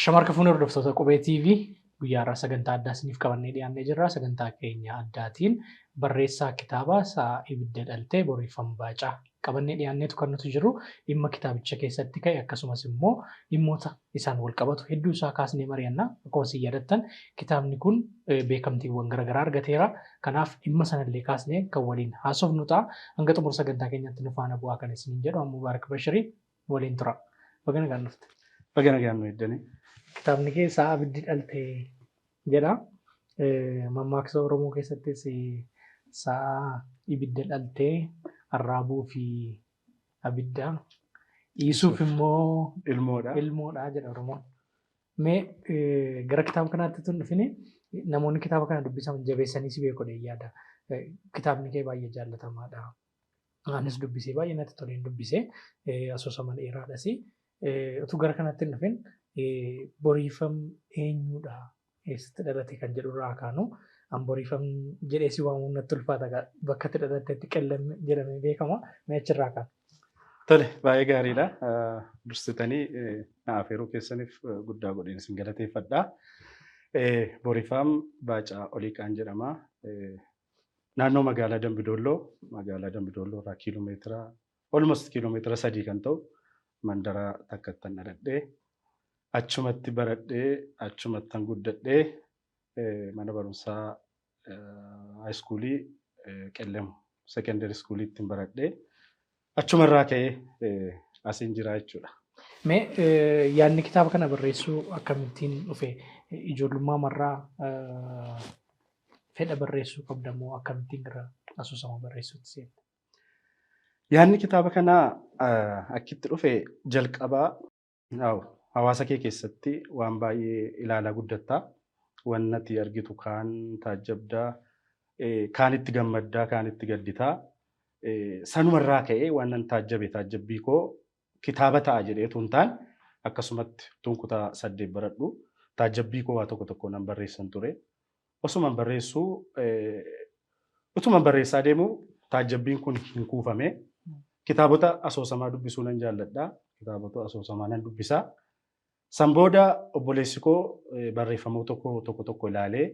Ashama harka fuune hordoftoota Qubee TV, guyyaa har'aa sagantaa addaa isiniif qabannee dhiyaannee jirra. Sagantaa keenya addaatiin barreessaa kitaabaa Sa'a Ibidda Dhalte Boriifam Baacaa qabannee dhiyaanneetu kan nuti jirru. Dhimma kitaabicha keessatti ka'e akkasumas immoo dhimmoota isaan wal qabatu hedduu isaa kaasnee mari'anna. Akkuma isin yaadattan kitaabni kun beekamtiiwwan garaagaraa argateera. Kanaaf dhimma sanallee kaasnee kan waliin haasofnu ta'a. Hanga xumura sagantaa keenyaatti nu faana bu'aa kan isiniin jedhu amma Mubaarak Bashirii waliin tura. Baga nagaan dhufte. Baga nagaan nu eeddanii. Kitaabni kee Sa'a Abiddi Dhalte jedha. Mammaaksa Oromoo keessattis sa'a ibidda dhaltee arraabuu fi abidda dhiisuuf immoo ilmoodha. Ilmoodha jedha Oromoon. Mee gara kitaaba kanaatti tun dhufini, namoonni kitaaba kana dubbisan jabeessanii si beeku jedhee yaada. Kitaabni kee baay'ee jaallatamaadha. Anis dubbisee baay'ee natti toleen dubbisee, asoosama dheeraadhas. Utuu gara kanatti hin dhufin Boriifam eenyudha? Eessatti dhalate kan jedhu irraa kaanu. An Boriifam jedhee si waamuun natti ulfaata, bakka itti dhalattetti Qellem jedhamee beekama. Mee achirraa kaanu. Tole, baay'ee gaariidha. Dursitanii na afeeruu keessaniif guddaa godheen isin galateeffadha. Boriifaam Baacaa Oliiqaan jedhama. Naannoo magaalaa Dambidoolloo, magaalaa Dambidoolloo irraa kiiloomeetira almost kiiloomeetira 3 kan ta'u mandara takkattan dhaladhee, achumatti baradhee, achumattan guddadhee, mana barumsaa high schoolii Qellem secondary schooliitti baradhee, achumarraa ka'ee asiin jira jechuudha. Mee yaadni kitaaba kana barreessuu akkamittiin dhufe? Ijoollummaa marraa fedha barreessuu qabda moo akkamittiin gara asoosama barreessuutti seente? Yaadni kitaaba kanaa akkitti dhufe, jalqabaa hawaasa kee keessatti waan baay'ee ilaalaa guddattaa. Waan ati argitu kaan taajjabdaa, kaan itti gammaddaa, kaan itti gadditaa. Sanumarraa ka'ee waan nan taajjabe, taajjabbii koo kitaaba ta'a jedhee hin taane, akkasumatti tun kutaa 8 baradhu taajjabbii koo waa tokko tokko nan barreessan ture. Osuman barreessuu, utuman barreessaa deemu taajjabbiin kun hin kuufame. Kitaabota asoosamaa dubbisuu nan jaalladha. Kitaabota asoosamaa nan dubbisaa. San booda obboleessi koo barreeffamoota koo tokko tokko ilaalee,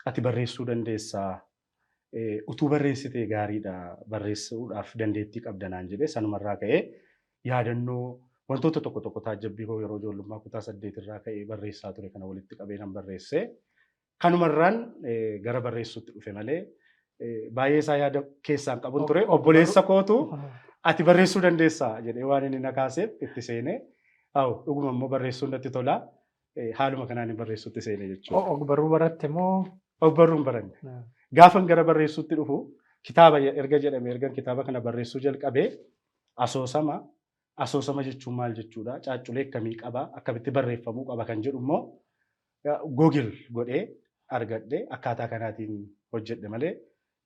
"Ati barreessuu dandeessaa. Utuu barreessitee gaariidha, barreessuudhaaf dandeettii qabda," naan jedhee, sanumarraa ka'ee yaadannoo wantoota tokko tokko taajjabbii koo yeroo ijoollummaa kutaa 8 irraa ka'ee barreessaa ture kana walitti qabee nan barreesse. Kanumarraan gara barreessuutti dhufe malee baay'ee isaa yaada keessaan qabun ture. Obboleessa kootu "Ati barreessuu dandeessaa" jedhee waan inni na kaaseef itti seenee, dhuguma immoo barreessuun natti tola. Haaluma kanaan barreessuutti seene jechuudha. Og-barruu baratte moo? Og-barruun baranne. Gaafan gara barreessuutti dhufu, kitaaba erga jedhame, ergan kitaaba kana barreessuu jalqabee, asoosama, asoosama jechuun maal jechuudha, caacculee akkamii qaba, akkamitti barreeffamuu qaba kan jedhu immoo Google godhee argadhe, akkaataa kanaatiin hojjedhe malee,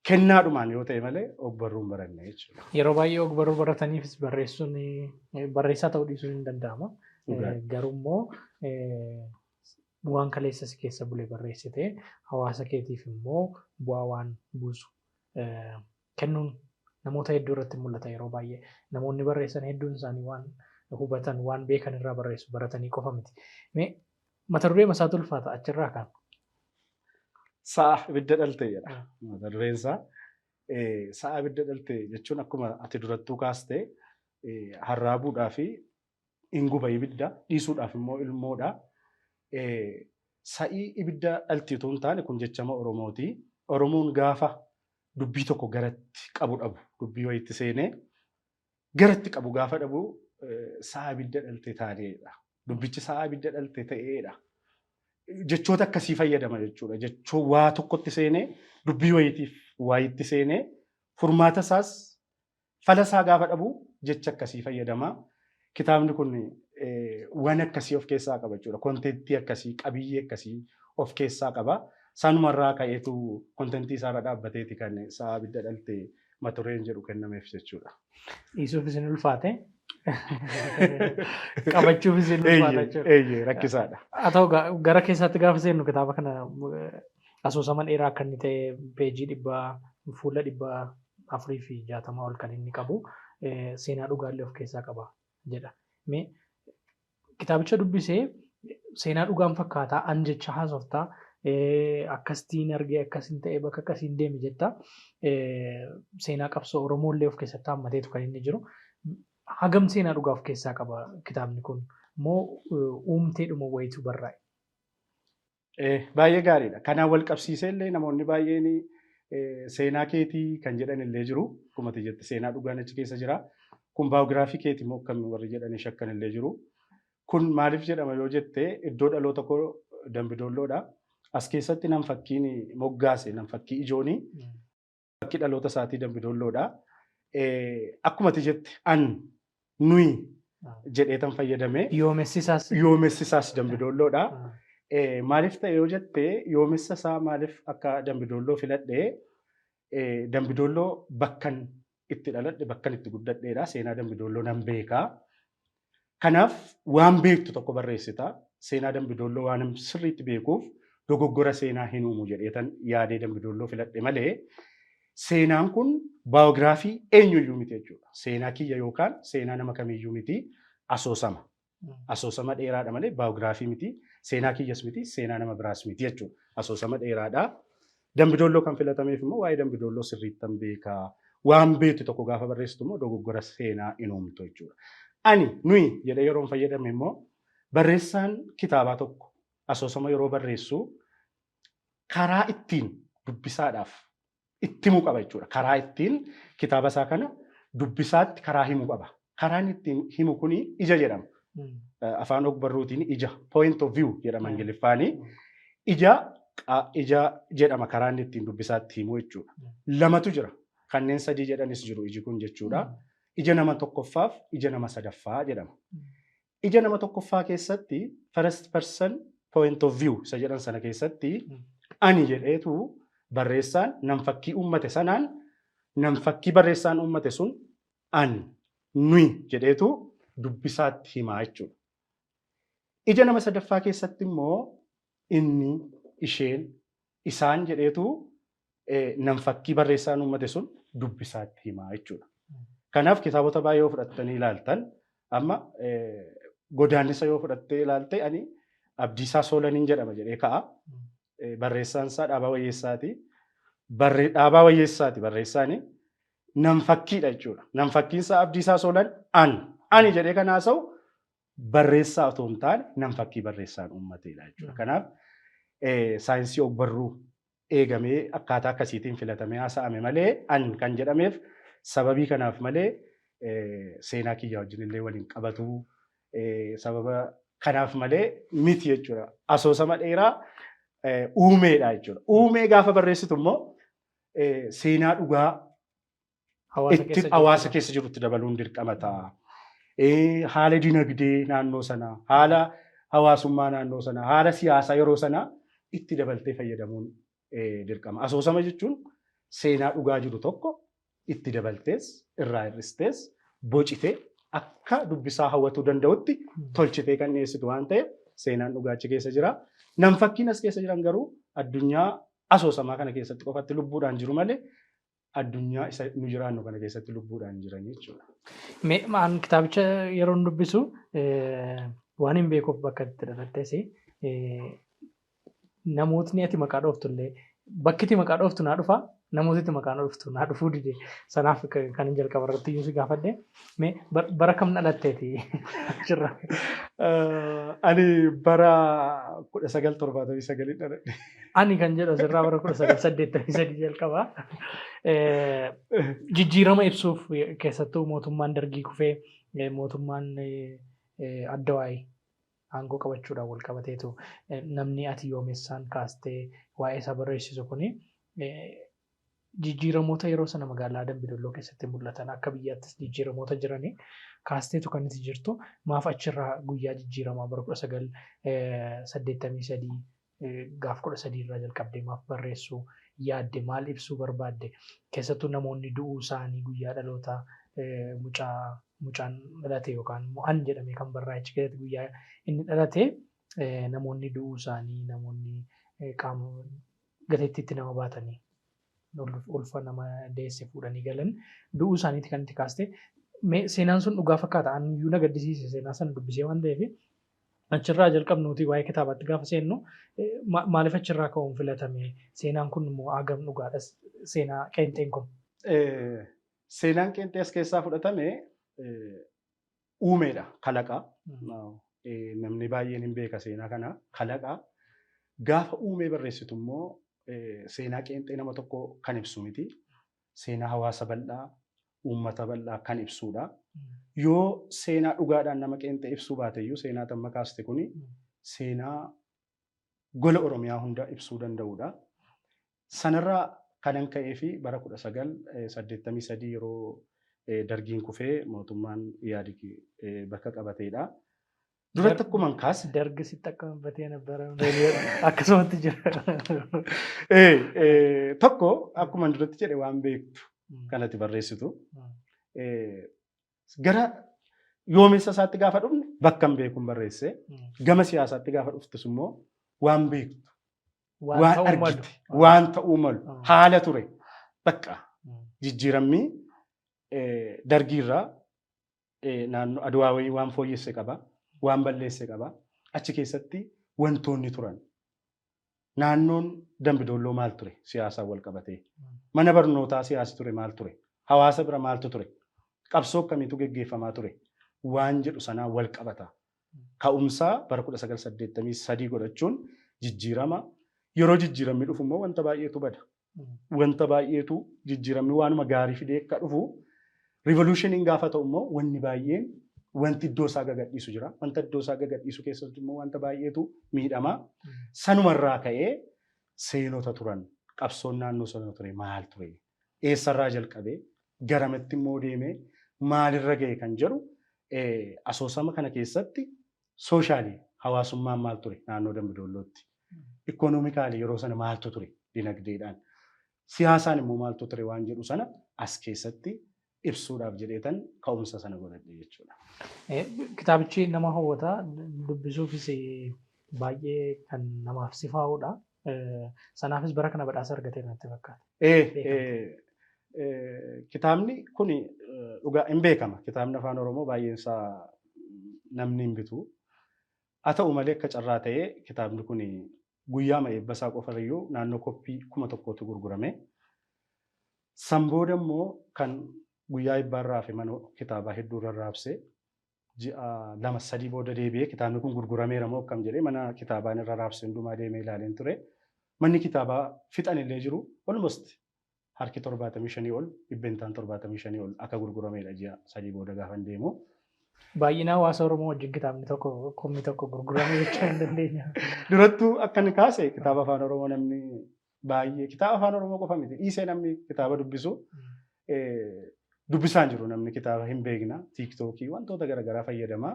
kennaadhumaan yoo ta'e malee og-barruun baranne jechuudha. Yeroo baay'ee og-barruu barataniifis barreessuun barreessaa ta'uu dhiisuun hin danda'ama. Garuu immoo waan kaleessa si keessa bule barreessitee hawaasa keetiif immoo bu'aa waan buusu kennuun namoota hedduu irratti mul'ata yeroo baay'ee. Namoonni barreessan hedduun isaanii waan hubatan, waan beekan irraa barreessu, baratanii qofa miti. Mee mata duree masaatu ulfaata, achirraa kaan. Sa'a Ibidda Dhalte jedha mata dureen isaa. Sa'a ibidda dhalte jechuun akkuma ati durattuu kaaste harraabuudhaa fi hin guba ibidda, dhiisuudhaaf immoo ilmoodha. Sa'ii ibidda dhalti utuu hin taane, kun jechama Oromooti. Oromoon gaafa dubbii tokko garatti qabu dhabu, dubbii wayiitti seenee garatti qabu gaafa dhabu, sa'a ibidda dhalte taaneedha. Dubbichi sa'a ibidda dhalte ta'eedha. Jechoota akkasii fayyadama jechuudha. Jechoo waa tokkotti seenee, dubbii wayiitiif waayitti seenee, furmaata isaas fala isaa gaafa dhabu jecha akkasii fayyadama. Kitaabni kun waan akkasii of keessaa qaba jechuudha. Contentii akkasii, qabiyyee akkasii of keessaa qaba. Sanumarraa ka'eetu, contentii isaarra dhaabbateeti kan Sa'a Ibidda Dhalte mata dureen jedhu kennameef jechuudha. Dhiisuufis hin ulfaate. Qabachuufis hin ulfaata jechuudha. Eeyyee, rakkisaadha. Haa ta'u, gara keessaatti gaafa seennu kitaaba kana asoosama dheeraa akka inni ta'e, peejii fuula 460 ol kan inni qabu, seenaa dhugaallee of keessaa qaba jedha. Mee kitaabicha dubbisee Seenaa dhugaan fakkaataa an jecha haasoftaa, akkasitiin argee, akkasiin ta'e, bakka akkasiin deeme jetta. Seenaa qabsoo Oromoo illee of keessatti hammateetu kan inni jiru. Hagam seenaa dhugaa of keessaa qaba kitaabni kun? Moo uumteedhuma wayitu barraa'e? Baay'ee gaariidha. Kanaan wal qabsiisee illee namoonni baay'een seenaa keetii kan jedhan illee jiru. Akkuma ati jette, seenaa dhugaan achi keessa jira. Kun biography keetii moo akkam warri jedhanii shakkan illee jiru. Kun maaliif jedhama yoo jette, iddoo dhaloota koo Dambidoolloodha. As keessatti nam fakkiin moggaase, nam fakkii ijoonii fakkii dhaloota isaatii Dambidoolloodha. Akkuma ati jette, an, nuyi jedheetan fayyadame. Yoomessi isaas. Yoomessi isaas Dambidoolloodha. Maaliif ta'e yoo jette, yoomessa isaa maaliif akka Dambidoolloo filadhe, Dambidoolloo bakkan itti dhaladhe, bakkan itti guddadheedha. Seenaa Dambidoolloo nan beekaa. Kanaaf waan beektu tokko barreessita. Seenaa Dambidoolloo waan sirriitti beekuuf dogoggora seenaa hin uumu jedheetan yaadee Dambidoolloo filadhe malee seenaan kun biography eenyuyyuu miti jechuudha. Seenaa kiyya yookaan seenaa nama kamiyyuu miti, asoosama. Asoosama dheeraadha malee biography miti. Seenaa kiyyas miti, seenaa nama biraas miti jechuudha. Asoosama dheeraadha. Dambidoolloo kan filatameef immoo waa'ee Dambidoolloo sirriittan beekaa. Waan beektu tokko gaafa barreessitu immoo dogoggora seenaa hin uumtu jechuudha. Ani, nuyi jedhee yeroo fayyadame immoo, barreessaan kitaabaa tokko asoosama yeroo barreessu karaa ittiin dubbisaadhaaf itti himuu qaba jechuudha. Karaa ittiin kitaaba isaa kana dubbisaatti karaa himuu qaba. Karaan ittiin himu kuni ija jedhama. Afaan ogbarruutiin ija, point of view jedhama Ingiliffaanii. Ija jedhama karaa inni ittiin dubbisaatti himu jechuudha. Lamatu jira. Kanneen sadii jedhanis jiru iji kun jechuudha. Ija nama tokkoffaaf ija nama sadaffaa jedhama. Ija nama tokkoffaa keessatti, first person point of view isa jedhan sana keessatti, ani jedheetu barreessaan nam fakkii uummate sanaan, nam fakkii barreessaan uummate sun ani, nuyi jedheetu dubbisaatti himaa jechuudha. Ija nama sadaffaa keessatti immoo inni, isheen, isaan jedheetu nam fakkii barreessaan uummate sun dubbisaatti himaa jechuudha. Kanaaf kitaabota baay'ee yoo fudhattanii ilaaltan, amma Godaannisa yoo fudhattee ilaalte, ani Abdiisaa Soolaniin jedhama jedhee ka'a. Barreessaan isaa Dhaabaa Wayyeessaati. Dhaabaa Wayyeessaati barreessaani. Nam fakkiidha jechuudha. Nam fakkiin isaa Abdiisaa Soolan an. Ani jedhee kan haasa'u barreessaa otoo hin taane nam fakkii barreessaan uummateedha jechuudha. Kanaaf saayinsii ogbarruu eegamee akkaataa akkasiitiin filatamee haasa'ame malee, an kan jedhameef sababii kanaaf malee seenaa kiyya wajjin illee waliin qabatu sababa kanaaf malee miti jechuudha. Asoosama dheeraa uumeedha jechuudha. Uumee gaafa barreessitu immoo seenaa dhugaa itti hawaasa keessa jirutti dabaluun dirqama ta'a. Haala dinagdee naannoo sanaa, haala hawaasummaa naannoo sanaa, haala siyaasaa yeroo sanaa itti dabaltee fayyadamuun dirqama. Asoosama jechuun seenaa dhugaa jiru tokko itti dabaltees irraa hir'istees bocitee akka dubbisaa hawwatuu danda'utti tolchitee kan dhiyeessitu waan ta'eef seenaan dhugaa achi keessa jira. Nam fakkiin as keessa jiran garuu addunyaa asoosamaa kana keessatti qofatti lubbuudhaan jiru malee addunyaa isa nu jiraannu kana keessatti lubbuudhaan jiran jechuudha. Mee an kitaabicha yeroon dubbisu waan hin beekuuf, bakka itti dhalattes, namootni ati maqaa dhooftu illee, bakki itti maqaa dhooftu naa dhufa, namooti itti maqaa dhooftu naa dhufuu dide. Sanaaf kan hin jalqaba irratti iyyuu si gaafadhe. Mee bara kam dhalatteeti achirra? Ani bara 1979 dhaladhe. Ani kan jedhu asirraa bara 1983 jalqaba. Jijjiirama ibsuuf, keessattuu mootummaan Dargii kufee mootummaan Addawaayii aangoo qabachuudhaan wal qabateetu, namni ati yoomessaan kaastee waa'ee isaa barreessisu kuni jijjiiramoota yeroo sana magaalaa Dambidolloo keessatti mul'atan, akka biyyaattis jijjiiramoota jiranii kaasteetu kan itti jirtu. Maaf achirraa guyyaa jijjiiramaa bara 1983 gaaf 13 irraa jalqabdee maaf barreessuu yaadde? Maal ibsuu barbaadde? Keessattuu namoonni du'uu isaanii, guyyaa dhalootaa mucaan dhalate yookaan immoo an jedhamee kan barraa'e achi keessatti, guyyaa inni dhalate namoonni du'uu isaanii, namoonni qaama gateettiitti nama baatanii ulfa nama deesse fuudhanii galan du'uu isaaniiti kan itti kaaste. Seenaan sun dhugaa fakkaata. Ani iyyuu na gaddisiise seenaa sana dubbisee waan ta'eef. Achirraa jalqabnuuti waa'ee kitaabaatti gaafa seennu maaliif achirraa ka'uun filatame? Seenaan kun immoo hagam dhugaadha seenaa qeenxeen kun? Seenaan qeenxee as keessaa fudhatame uumeedha, kalaqa. Namni baay'een hin beeka seenaa kana, kalaqa. Gaafa uumee barreessitu immoo seenaa qeenxee nama tokko kan ibsu miti. Seenaa hawaasa bal'aa, uummata bal'aa kan ibsudha. Yoo seenaa dhugaadhaan nama qeenxee ibsuu baate iyyuu seenaa tamma kaaste kuni seenaa gola Oromiyaa hunda ibsuu danda'udha. Sanarraa kanan ka'ee fi bara 1983 yeroo dargiin kufee mootummaan Ihaadig bakka qabateedha. Duratti akkuman kaase. Dargi sitti akka batee nabbara akkasumatti jira. Tokko akkuma duratti jedhe waan beektu kanatti barreessitu. Gara yoomessa isaatti gaafa dhufne bakka hin beekuun barreesse. Gama siyaasaatti gaafa dhuftus immoo waan beektu, waan argite, waan ta'uu malu, haala ture bakka jijjiiramni dargiirraa naannoo Aduwaawayii waan fooyyesse qaba, waan balleesse qaba. Achi keessatti wantoonni turan. Naannoon Dambidoolloo maal ture siyaasaan wal qabatee? Mana barnootaa siyaasi ture maal ture? Hawaasa bira maaltu ture? Qabsoo akkamiitu geggeeffamaa ture? Waan jedhu sanaa wal qabata. Ka'umsaa bara 1983 godhachuun jijjiirama. Yeroo jijjiiramni dhufu immoo wanta baay'eetu bada. Wanta baay'eetu jijjiiramni waanuma gaarii fidee akka dhufu revolushiniin gaafa ta'u immoo wanni baay'een wanti iddoo isaa gagadhiisu jira. Wanta iddoo isaa gagadhiisu keessatti immoo wanta baay'eetu miidhama. Sanumarraa ka'ee seenota turan qabsoon naannoo sana ture maal ture? Eessarraa jalqabee garamitti immoo deemee maalirra ga'e kan jedhu asoosama kana keessatti socially hawaasummaan maal ture naannoo Dambidoollootti? Economically yeroo sana maaltu ture dinagdeedhaan? Siyaasaan immoo maaltu ture waan jedhu sana as keessatti ibsuudhaaf jedheetan ka'umsa sana godhadhe jechuudha. Kitaabichi nama hawwata, dubbisuufis baay'ee kan namaaf sifaa'udha. Sanaafis bara kana badhaasa argateera natti fakkaata. Kitaabni kun dhugaa hin beekama. Kitaabni afaan Oromoo baay'een isaa namni hin bitu. Haa ta'u malee akka carraa ta'ee kitaabni kun guyyaama eebba isaa qofarrayyuu naannoo koppii 1000tu gurgurame. San booda immoo kan guyyaa eebbaarraa hafe mana kitaabaa hedduu irra raabse. Ji'a 2-3 booda deebi'ee kitaabni kun gurgurameera moo akkam jedhee mana kitaabaan irra raabse hundumaa deemee ilaaleen ture. Manni kitaabaa fixan illee jiru almost harki 75 ol, dhibbentaan 75 ol akka gurgurameedha ji'a 3 booda gaafan deemu. Baay'ina hawaasa Oromoo wajjin kitaabni tokko kumni tokko gurgurame jechuu hin dandeenya. Durattuu akka inni kaase kitaaba afaan Oromoo namni baay'ee kitaaba afaan Oromoo qofa miti dhiisee namni kitaaba dubbisu dubbisaan jiru, namni kitaaba hin beekna, TikTokii wantoota garaagaraa fayyadama.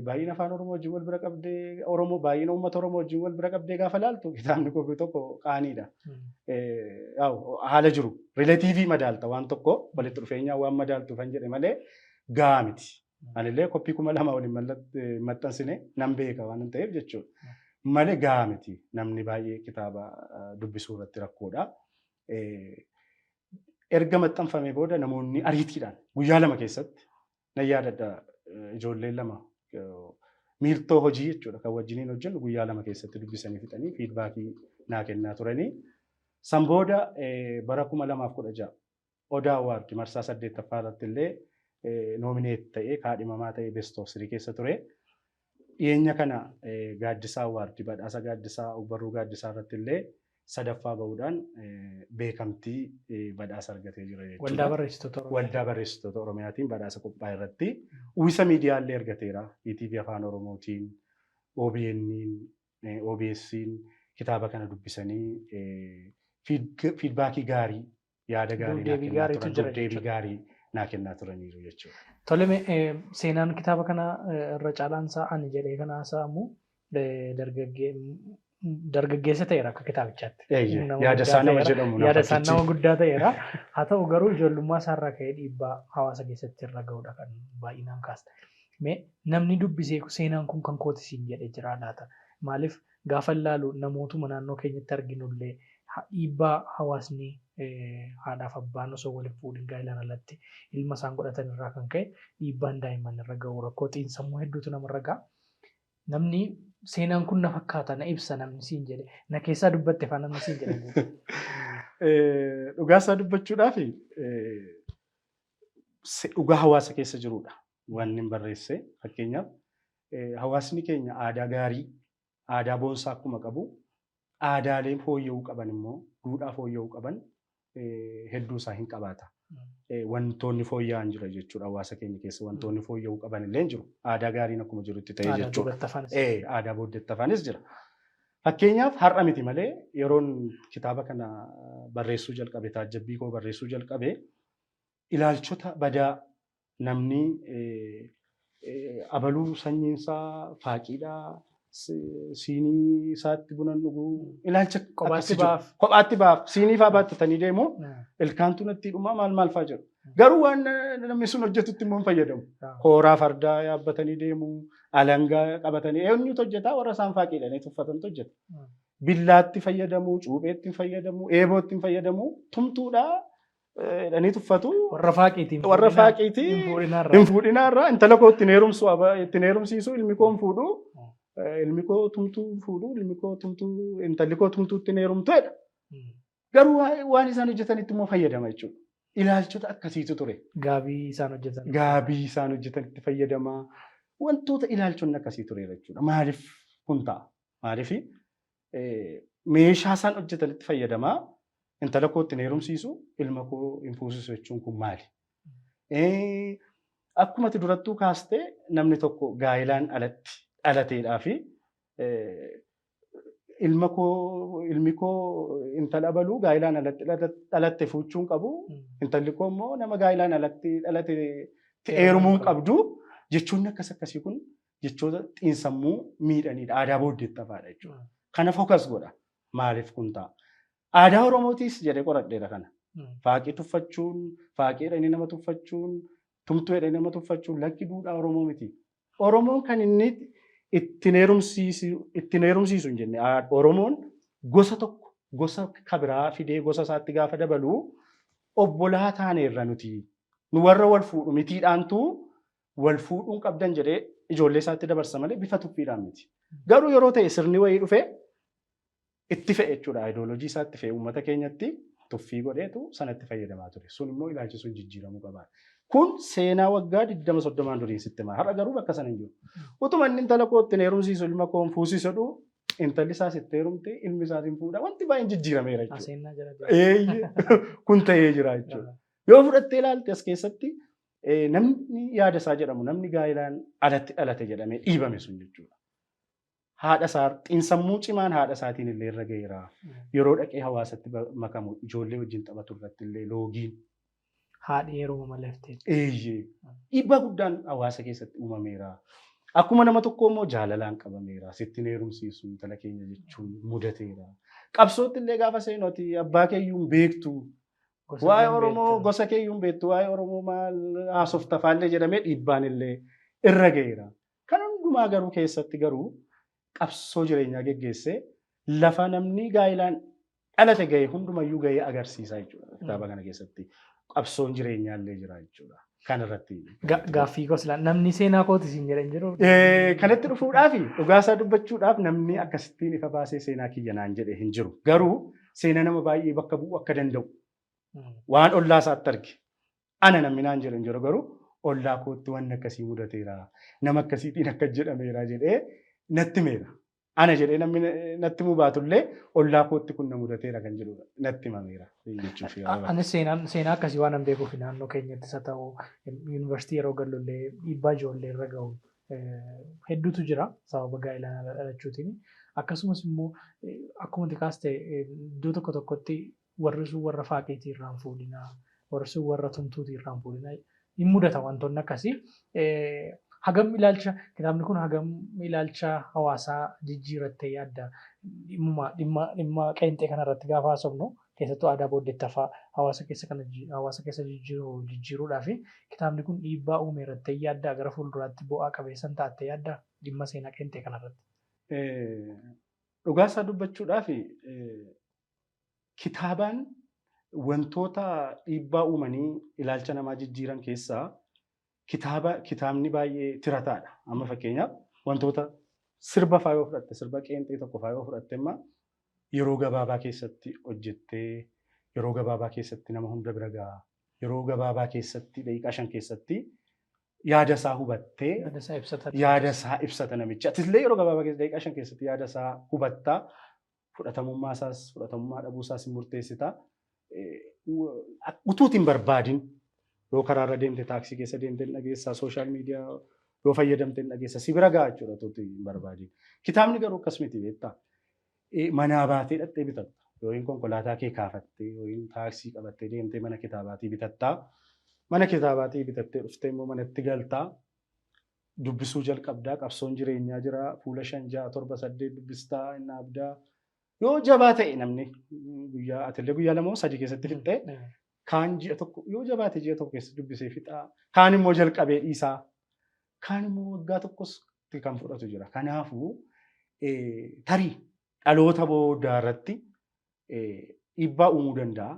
Baay'ina afaan Oromoo wajjin wal bira qabdee Oromoo baay'ina uummata Oromoo wajjin wal bira qabdee gaafa laaltu kitaabni kophii tokko qaaniidha. Haala jiru relative madaalta, waan tokko walitti dhufeenyaa waan madaaltu kan jedhe malee gahaa miti. Anillee koppii 2000 waliin maxxansine nan beeka waan ta'eef jechuudha. Malee gahaa miti, namni baay'ee kitaaba dubbisuu irratti rakkoodha. Erga maxxanfamee booda namoonni ariitiidhaan guyyaa 2 keessatti nan yaadadha, ijoolleen lama miiltoo hojii jechuudha kan wajjiniin hojjennu guyyaa 2 keessatti dubbisanii fixanii feedback naa kennaa turanii. San booda bara 2016 Odaa Award marsaa 8ffaa irratti illee nominate ta'ee kaadhimamaa ta'ee best of three keessa ture. Dhiyeenya kana Gaaddisaa Award badhaasa Gaaddisaa Ogbarruu Gaaddisaa irratti illee sadaffaa bahuudhaan beekamtii badhaasa argatee jira jechuudha. Waldaa Barreessitoota Oromiyaa. Waldaa Barreessitoota Oromiyaatiin badhaasa qophaa'e irratti uwwisa miidiyaallee argateera. ETV Afaan Oromootiin, OBN'n, OBS'n kitaaba kana dubbisanii feedback gaarii, yaada gaarii naa Duub-deebii kennaa gaariitu turan, jira duub-deebii jechuudha. gaarii naa kennaa turaniiru jechuudha. Tole, seenaan kitaaba kana irra caalaan isaa ani jedhee kana haasa'amu dargaggeessa ta'eera akka kitaabichaatti. Nama Yaada guddaa isaa nama ta'eera. jedhamu Yaada isaan fakkichi. nama guddaa ta'eera. Haa ta'u garuu ijoollummaa isaarraa ka'ee dhiibbaa hawaasa keessatti irra ga'udha kan baay'inaan kaasta. Mee namni dubbisee seenaan kun kan kooti siin jedhe jira laata? Maaliif gaafa ilaalu namootuma naannoo keenyatti arginullee dhiibbaa hawaasni haadhaaf abbaan osoo waliin fuudhin gaa'ilaan alatti ilma isaan godhatan irraa kan ka'e dhiibbaan daa'imman irra ga'u rakkoo xiinsammuu hedduutu namarra ga'a. Namni seenaan kun na fakkaata na ibsa namni siin jedhe na keessaa dubbatte faa namni siin jedhe. Dhugaa isaa dubbachuudhaaf dhugaa hawaasa keessa jirudha. Wanni hin barreesse fakkeenyaaf hawaasni keenya aadaa gaarii, aadaa boonsaa akkuma qabu, aadaaleen fooyya'uu qaban immoo duudhaa fooyya'uu qaban hedduu isaa hin qabaata. Wantoonni fooyya'an jira jechuudha hawaasa keenya keessa wantoonni fooyya'uu qaban illee jiru. Aadaa gaariin akkuma jirutti ta'ee jechuudha. Aadaa booddeetti afaanis jira. Fakkeenyaaf har'a miti malee yeroon kitaaba kana barreessuu jalqabe, taajjabbii koo barreessuu jalqabe, ilaalchota badaa namni abaluu sanyiinsaa faaqiidhaa, siinii isaatti buna dhuguu, ilaalcha kophaatti baaf. Kophaatti baaf siinii faa baattatanii deemu, ilkaantu natti dhumaa maal maal faa jedhu. Garuu waan namni sun hojjetutti immoo hin fayyadamu. Kooraa fardaa yaabbatanii deemu, alangaa qabatanii eenyutu hojjetaa? Warra isaan faaqiidhanii tuffatantu hojjeta. Billaatti fayyadamu, cuupheetti fayyadamu, eebootti fayyadamu, tumtuudhaa jedhanii tuffatu. Warra faaqiitiin. Warra faaqiitii hin fuudhinaarraa intala koo ittiin heerumsu, ittiin heerumsiisu, ilmi koo hin fuudhu, ilmi koo tumtuu hin fuudhu, ilmi koo tumtuu, intalli koo tumtuu ittiin heerumtu jedha. Garuu waan isaan hojjetanitti immoo fayyadama jechuudha. Ilaalchota akkasiitu ture. Gaabii isaan hojjetan. Gaabii isaan hojjetanitti fayyadama. Wantoota ilaalchonni akkasii tureera jechuudha. Maaliif kun ta'a? Maaliif meeshaa isaan hojjetanitti fayyadamaa intala koo ittiin heerumsiisu, ilma koo hin fuusisu jechuun kun maali? Akkuma ati durattuu kaastee namni tokko gaa'ilaan alatti dhalateedhaa fi ilma koo, ilmi koo intala abaluu gaa'ilaan alatti dhalatte fuuchuu hin qabu. Intalli koo immoo nama gaa'ilaan alatti dhalate heerumuu hin qabdu. Jechoonni akkas akkasii kun jechoota xiinsammuu miidhanidha. Aadaa booddeetti hafaadha jechuudha. Kana focus godha. Maaliif kun ta'a? Aadaa Oromootiis jedhee qoradheera kana. Faaqii tuffachuun, faaqii jedhanii nama tuffachuun, tumtuu jedhanii nama tuffachuun lakki duudhaa Oromoo miti. Oromoon kan inni ittiin heerumsiisu ittiin heerumsiisu hin jenne, Oromoon gosa tokko gosa kabiraa fidee gosa isaatti gaafa dabalu obbolaa taaneerra nuti. Nu warra wal fuudhu mitiidhaantu wal fuudhuun qabdan jedhee ijoollee isaatti dabarsa malee bifa tuffiidhaan miti. Garuu yeroo ta'e sirni wayii dhufee itti fe'e jechuudha. Ayidooloojii isaatti fe'e uummata keenyatti tuffii godheetu sanatti fayyadamaa ture. Sun immoo ilaalchi sun jijjiiramuu qaba. Kun seenaa waggaa 20-30n durii sitti hima. Har'a garuu bakka sana hin jiru. Utuma inni intala koo ittiin heerumsiisu, ilma koo hin fuusisu jedhu, intalli isaas itti heerumte, ilmi isaas hin fuudha. Wanti baay'een jijjiirameera jechuudha. Seenaa jala. Eeyyee, kun ta'ee jira jechuudha. Yoo fudhattee ilaalte as keessatti namni yaada isaa jedhamu, namni gaa'ilaan alatti dhalate jedhamee dhiibame sun jechuudha. Haadha isaa xiinsammuu cimaan haadha isaatiin illee irra ga'eera. Yeroo dhaqee hawaasatti makamu ijoollee wajjin taphatu irratti illee loogiin. Haadhi heeruma malee haftee. Eeyyee. Dhiibbaa guddaan hawaasa keessatti uumameera. Akkuma nama tokko immoo jaalalaan qabameera. Sitti hin heerumsiisu intala keenya jechuun mudateera. Qabsootti illee gaafa seenu ati abbaa keeyyuu hin beektu. Waa'ee Oromoo gosa keeyyuu hin beektu. Waa'ee Oromoo maal haasofta faallee jedhamee dhiibbaan illee irra ga'eera. Kan hundumaa garuu keessatti garuu qabsoo jireenyaa geggeessee lafa namni gaa'ilaan dhalate ga'e hundumayyuu ga'ee agarsiisa jechuudha. Kitaaba kana keessatti qabsoon jireenyaa illee jira jechuudha. Kan irratti. Gaaffii koo silaa namni seenaa kooti siin jedhan jiru. Kanatti dhufuudhaaf, dhugaasaa dubbachuudhaaf, namni akkasittiin ifa baasee seenaa kiyya naan jedhe hin jiru. Garuu seenaa nama baay'ee bakka bu'uu akka danda'u waan ollaa isaatti arge. Ana namni naan jedhu hin jiru, garuu ollaa kootti wanni akkasii mudateera. Nama akkasiitiin akkas jedhameera jedhee natti himeera. Ana jedhee namni natti himuu baatullee ollaa kootti kun na mudateera kan jedhu natti himameera jechuuf. Anis seenaa akkasii waan hin beekuuf naannoo keenyattis haa ta'u yuunivarsiitii yeroo gallullee dhiibbaa ijoollee irra gahu hedduutu jira sababa gaa'ilaan ala dhalachuutiin. Akkasumas immoo akkuma ati kaaste iddoo tokko tokkotti warri sun warra faaqiitii irraan fuudhinaa, warri sun warra tumtuutii irraan fuudhinaa hin mudata wantoonni akkasii. Hagam ilaalcha kitaabni kun hagam ilaalcha hawaasaa jijjiirattee yaadda? Dhimma dhimma qeenxee kanarratti gaafa haasofnu keessattuu aadaa booddeetti hafaa hawaasa keessa kana hawaasa keessa jijjiiru jijjiiruudhaaf kitaabni kun dhiibbaa uumeerattee yaaddaa? Gara fuulduraatti bu'aa qabeessan ta'attee yaaddaa dhimma seenaa qeenxee kanarratti? Dhugaasaa dubbachuudhaaf, kitaabaan wantoota dhiibbaa uumanii ilaalcha namaa jijjiiran keessaa kitaabni baay'ee tirataadha. Amma fakkeenyaaf wantoota Sirba faa yoo fudhatte, sirba qeenxee tokko faa yoo fudhatte, imma yeroo gabaabaa keessatti hojjettee yeroo gabaabaa keessatti nama hunda bira ga'a. Yeroo gabaabaa keessatti, daqiiqaa 5 keessatti yaada isaa hubattee Yaada isaa ibsata. Yaada isaa ibsata namichi. Atillee yeroo gabaabaa keessa, daqiiqaa 5 keessatti yaada isaa hubattaa. Fudhatamummaa isaas fudhatamummaa dhabuu isaas hin murteessita. Utuuti hin barbaadin yoo karaarra deemte, taaksii keessa deemte hin dhageessaa, social media yoo fayyadamte hin dhageessa, si bira ga'a jechuudha utuuti hin barbaadin. Kitaabni garuu akkas miti, beektaa. Manaa baatee dhaqxee bitatta. Yookiin konkolaataa kee kaafattee yookiin taaksii qabattee deemtee mana kitaabaatii bitattaa. Mana kitaabaatii bitattee dhuftee immoo manatti galtaa. Dubbisuu jalqabdaa. Qabsoon jireenyaa jira. Fuula shan, ja'a, torba, saddeet dubbistaa, hin dhaabdaa. Yoo jabaa ta'e namni guyyaa, atillee guyyaa 2 moo 3 keessatti fixxee, kaan ji'a tokko, yoo jabaate ji'a tokko keessatti dubbisee fixaa. Kaan immoo jalqabee dhiisaa. Kaan immoo waggaa tokkos kan fudhatu jira. Kanaafuu tarii dhaloota boodaa irratti dhiibbaa uumuu danda'a.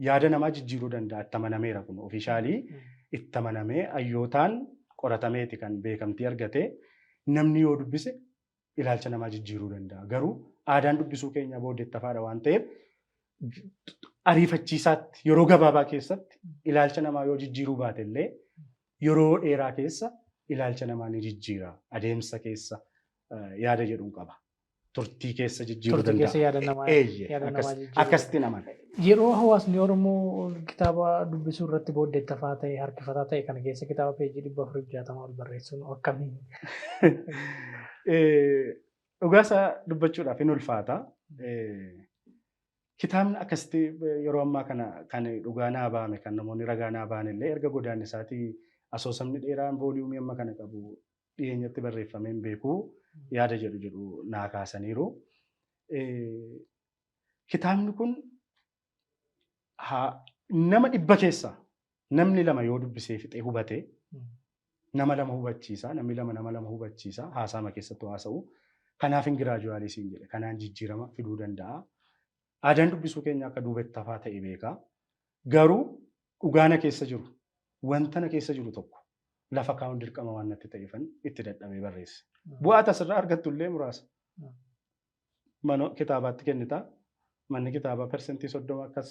Yaada namaa jijjiiruu danda'a. Itti amanameera, kun officially itti amanamee hayyootaan qoratameeti kan beekamtii argate. Namni yoo dubbise ilaalcha namaa jijjiiruu danda'a. Garuu aadaan dubbisuu keenya booddeetti hafaadha waan ta'eef, ariifachiisaatti yeroo gabaabaa keessatti ilaalcha namaa yoo jijjiiruu baate illee, yeroo dheeraa keessa ilaalcha namaa ni jijjiira adeemsa keessa yaada jedhuun qaba. Turtii keessa jijjiiruu Turtii danda'a. keessa yaada namaa Eeyyee, yaada namaa jijjiiruu. Akkasitti naman. Yeroo hawaasni Oromoo kitaaba dubbisuu irratti booddeettafaa ta'e, harkifataa ta'e kana keessa kitaaba peejii 460 ol barreessuun akkamiin? Dhugaasaa dubbachuudhaaf hin ulfaata. Kitaabni akkasitti yeroo ammaa kana kan dhugaa naa ba'ame, kan namoonni ragaa naa ba'an illee, erga godaannisaatii asoosamni dheeraan volume amma kana qabu dhiyeenyatti barreeffamee hin beeku yaada jedhu naa kaasaniiru. Kitaabni kun nama 100 keessaa namni lama yoo dubbisee fixee hubate, nama lama hubachiisa, namni lama nama lama hubachiisa, haasaama keessattuu haasa'u. Kanaaf hin gradually siin jedhe, kanaan jijjiirama fiduu danda'a. Aadaan dubbisuu keenya akka duubatti hafaa ta'e beeka. Garuu dhugaa na keessa jiru, wanta na keessa jiru tokko lafa kaa'uun dirqama waan natti ta'eefan itti dadhabee barreesse. Bu'aa tasirraa argattu illee muraasa. Mana kitaabaatti kennita. Manni kitaabaa 30% akkas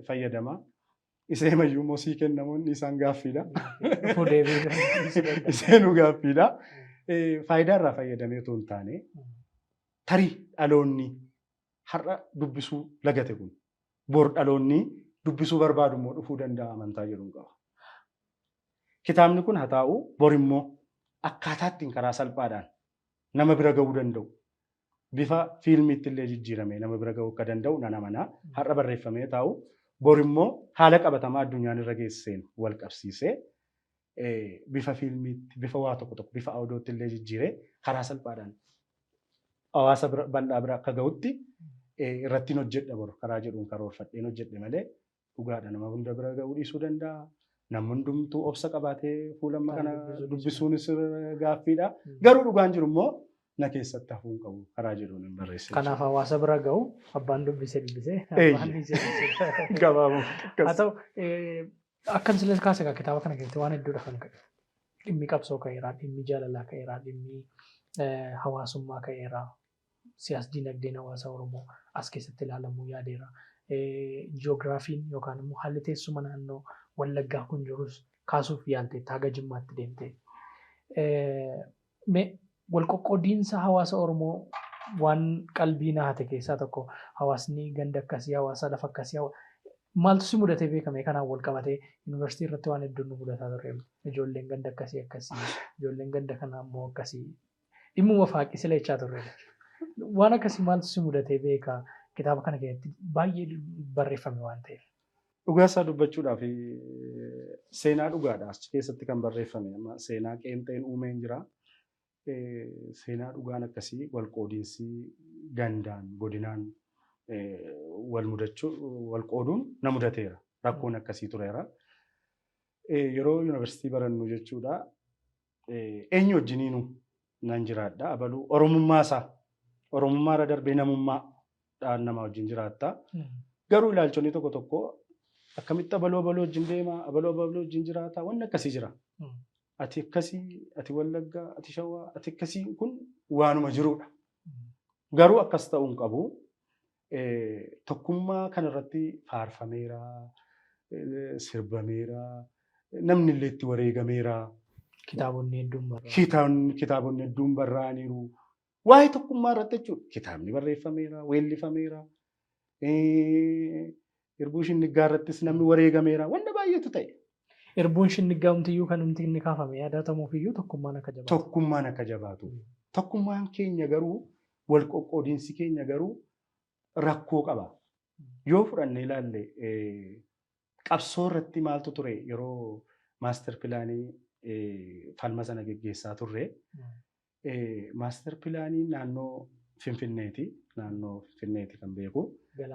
fayyadama. Isee mayyuu immoo sii kennamuun isaan gaaffiidha. Dhufuu deebi'uu. Iseenuu gaaffiidha. Faayidaa irraa fayyadamee otoo hin taane, tarii dhaloonni har'a dubbisuu lagate kun bor dhaloonni dubbisuu barbaadu immoo dhufuu danda'a amantaa jedhuun qaba. Kitaabni kun haa taa'u, bor immoo akkaataa ittiin karaa salphaadhaan nama bira gahuu danda'u, bifa fiilmiitti illee jijjiiramee nama bira gahuu akka danda'u nan amana. Har'a barreeffamee taa'u, bor immoo haala qabatamaa addunyaan irra geesseen wal qabsiisee bifa fiilmiitti, bifa waa tokko tokko, bifa audiootti illee jijjiiree karaa salphaadhaan hawaasa bira bal'aa bira akka gahutti irrattiin hojjedha bor karaa jedhuun karoorfadheen hojjedhe malee, dhugaadha, nama hunda bira gahuu dhiisuu danda'a. Namni hundumtuu obsa qabaatee fuula amma kana dubbisuunis gaaffiidha. Garuu dhugaan jiru immoo na keessatti hafuu hin qabu karaa jedhuun hin barreesse. Kanaaf hawaasa bira gahu, abbaan dubbise dubbise, Eeyye. abbaan dhiise dhiise. Gabaabumatti Haa akkas. ta'u, akkan silas kaase egaa kitaaba kana keessatti waan hedduudha kan ka'e. Dhimmi qabsoo ka'eera, dhimmi jaalalaa ka'eera, dhimmi hawaasummaa ka'eera, siyaas dinagdeen hawaasa Oromoo as keessatti ilaalamuu yaadeera. Jiyoogiraafiin yookaan immoo haalli teessuma naannoo Wallaggaa kun jirus kaasuuf yaalteetta, haga Jimmaatti deemte. Mee wal qoqqoodiinsa hawaasa Oromoo waan qalbii na hate keessaa tokko, hawaasni ganda akkasii, hawaasa lafa akkasii, maaltu si mudatee beekame kanaan wal qabatee? Yuunivarsiitii irratti waan hedduun nu mudataa ture. Ijoolleen ganda akkasii akkasii, ijoolleen ganda kanaa immoo akkasii. Dhimmuma faaqii sila jechaa turre. Waan akkasii maaltu si mudatee beeka, kitaaba kana keessatti baay'ee barreeffame waan ta'eef? Dhugaa isaa dubbachuudhaaf, seenaa dhugaadha achi keessatti kan barreeffame. Amma seenaa qeenxeen uumeen jira. Seenaa dhugaan akkasii, wal qoodiinsi gandaan, godinaan wal mudachuu, wal qooduun na mudateera. Rakkoon akkasii tureera. Yeroo yuunivarsiitii barannu jechuudha. Eenyu wajjiniinu nan jiraadha. Abaluu Oromummaa isaa, Oromummaa irra darbee namummaadhaan nama wajjin jiraatta. Garuu ilaalchonni tokko tokko akkamitti abaluu abaluu wajjin deema, abaluu abaluu wajjin jiraata, wanni akkasii jira. Ati akkasii, ati Wallaggaa, ati Shawaa, ati akkasii kun waanuma jirudha. Garuu akkas ta'uu hin qabu. Tokkummaa kanarratti faarfameera, sirbameera, namni illee itti wareegameera. Kitaabonni hedduun barraa'an. Kitaabonni hedduun barraa'aniiru. Waa'ee tokkummaa irratti jechuudha. Kitaabni barreeffameera, weellifameera. Irbuu Shinniggaa irrattis namni wareegameera. Wanta baay'eetu ta'e. Irbuun Shinniggaa humtiyyuu kan humti inni kaafame yaadatamuuf iyyuu tokkummaan akka jabaatu. Tokkummaan akka jabaatu. Tokkummaan keenya garuu, wal qoqqoodinsi keenya garuu rakkoo qaba. Yoo fudhanne ilaalle, qabsoo irratti maaltu ture? Yeroo master planii falma sana geggeessaa turre, master planii naannoo Finfinneeti. Naannoo Finfinneeti kan beeku.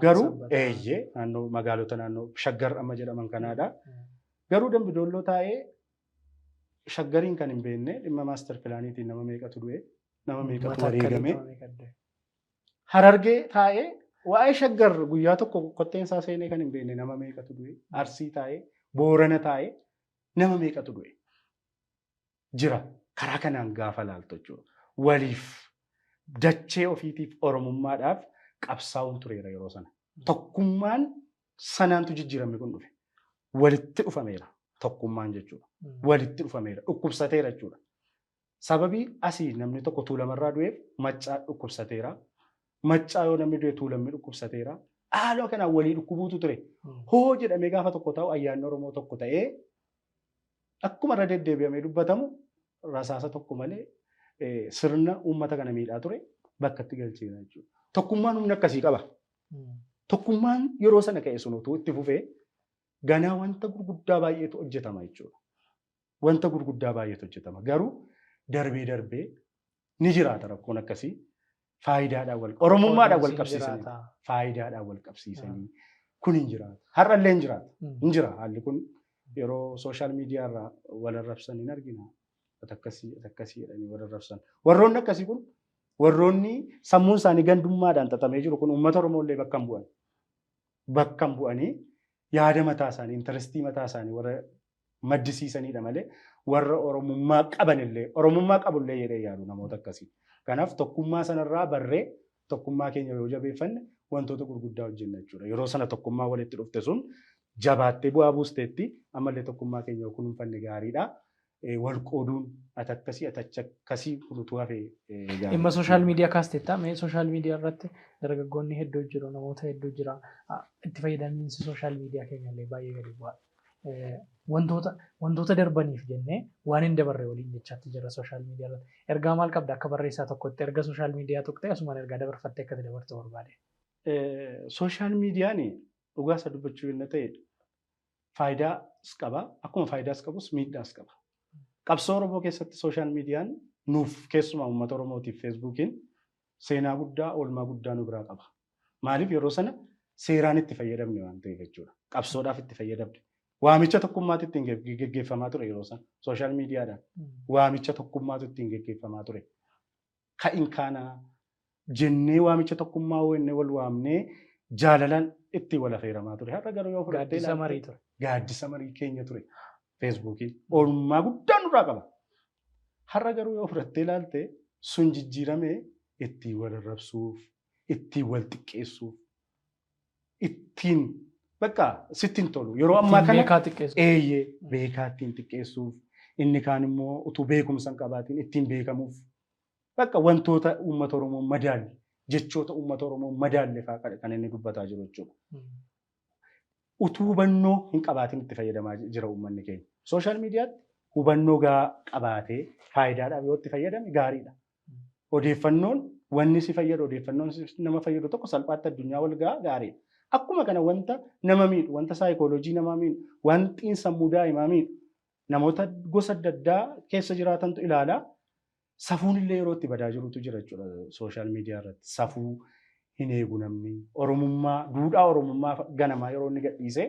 Garuu eeyyee, naannoo magaalota naannoo Shaggar amma jedhaman kanaadha. Garuu Dambidoolloo taa'ee Shaggariin kan hin beekne, dhimma master planiitiin nama meeqatu du'e, nama meeqatu wareegame. Harargee taa'ee waa'ee Shaggar guyyaa tokko kotteen isaa seenee kan hin beekne nama meeqatu du'e. Arsii taa'ee, Boorana taa'ee nama meeqatu du'e. Jira karaa kanaan gaafa laaltu jechuudha. Waliif, dachee ofiitiif, Oromummaadhaaf qabsaa'uun tureera yeroo sana. Tokkummaan sanaantu jijjiiramni kun dhufe. Walitti dhufameera tokkummaan jechuudha. Walitti dhufameera, dhukkubsateera jechuudha. Sababii asii namni tokko Tuulamarraa du'eef Maccaa dhukkubsateera. Maccaa yoo namni du'e Tuulamni dhukkubsateera. Haaluma kanaan walii dhukkubuutu ture. Hoo jedhamee gaafa tokko ta'u, ayyaanni Oromoo tokko ta'ee, akkuma irra deddeebi'amee dubbatamu, rasaasa tokko malee sirna uummata kana miidhaa ture bakka itti galcheera jechuudha. Tokkummaan humna akkasii qaba. Tokkummaan yeroo sana ka'e sun utuu itti fufee ganaa wanta gurguddaa baay'eetu hojjetama jechuudha. Wanta gurguddaa baay'eetu hojjetama. Garuu darbee darbee ni jiraata rakkoon akkasii. Faayidaadhaan wal Oromummaadhaan wal qabsiisanii, faayidaadhaan wal qabsiisanii kun hin jiraata. Har'allee hin jiraata. Hin jira haalli kun, yeroo social media irraa wal arrabsan hin argina. Ati akkasii, ati akkasii jedhanii wal arrabsan. Warroonni akkasii kun, warroonni sammuun isaanii gandummaadhaan xaxamee jiru kun, uummata Oromoo illee bakka hin bu'an. Bakka hin bu'anii, yaada mataa isaanii, interestii mataa isaanii warra maddisiisanidha malee warra Oromummaa qabanillee, Oromummaa qabullee jedhee yaadu namoota akkasii. Kanaaf tokkummaa sanarraa barree tokkummaa keenya yoo jabeeffanne wantoota gurguddaa hojjenna jechuudha. Yeroo sana tokkummaa walitti dhufte sun jabaattee bu'aa buusteetti, ammallee tokkummaa keenya yoo kunuunfanne gaariidha. Wal qooduun, ati akkasii, ati achi akkasii kun utuu hafe gaariidha. Dhimma social media kaasteetta. Mee social media irratti dargaggoonni hedduu jiru, namoota hedduu jira. Itti fayyadamiinsi social media keenya illee baay'ee gadi bu'aadha. Wantoota darbaniif jennee waan hin dabarre waliin jechaatti jira social media irratti. Ergaa maal qabda akka barreessaa tokkotti? Erga social media tuqxee asumaan ergaa dabarfattee akka itti dabartu barbaade? Social mediaan dhugaa isa dubbachuu yoo ta'e faayidaas qaba. Akkuma faayidaas qabus miidhaas qaba. Qabsoo Oromoo keessatti social mediaan nuuf, keessumaa uummata Oromootiif, Facebookiin seenaa guddaa, oolmaa guddaa nu biraa qaba. Maaliif? Yeroo sana seeraan itti fayyadamne waan ta'eef jechuudha. Qabsoodhaaf itti fayyadamne. Waamicha tokkummaatu ittiin geggeeffamaa ture yeroo sana social mediadhaan. Waamicha tokkummaatu ittiin geggeeffamaa ture. Ka'in kaanaa jennee waamicha tokkummaa jennee wal waamnee jaalalaan ittiin wal afeeramaa ture. Har'a garuu yoo fudhattee Gaaddisa marii ture. Gaaddisa marii keenya ture Facebookiin. Oolmaa guddaa nurraa qaba. Har'a garuu yoo fudhattee ilaalte sun jijjiiramee ittiin wal arrabsuuf, ittiin wal xiqqeessuuf, ittiin bakka sitti hin tolu. Yeroo ammaa kana beekaa xiqqeessu. Eeyyee, beekaa ittiin xiqqeessuuf, inni kaan immoo utuu beekumsa hin qabaatiin ittiin beekamuuf, bakka wantoota uummata Oromoo madaalle, jechoota uummata Oromoo madaalle fa'aa kan inni dubbataa jiru jechuudha. Utuu hubannoo hin qabaatiin itti fayyadamaa jira uummanni keenya. Social mediatti hubannoo gahaa qabaatee faayidaadhaaf yoo itti fayyadame gaariidha. Odeeffannoon wanni si fayyadu, odeeffannoon nama fayyadu tokko salphaatti addunyaa wal gahaa, gaariidha. Akkuma kana wanta nama miidhu, wanta saayikooloojii namaa miidhu, wanti sammuu daa'imaa miidhu, namoota gosa adda addaa keessa jiraatantu ilaala. Safuun illee yeroo itti badaa jirutu jira jechuudha social media irratti. Safuu hin eegu namni. Oromummaa, duudhaa Oromummaa ganamaa yeroo inni gadhiisee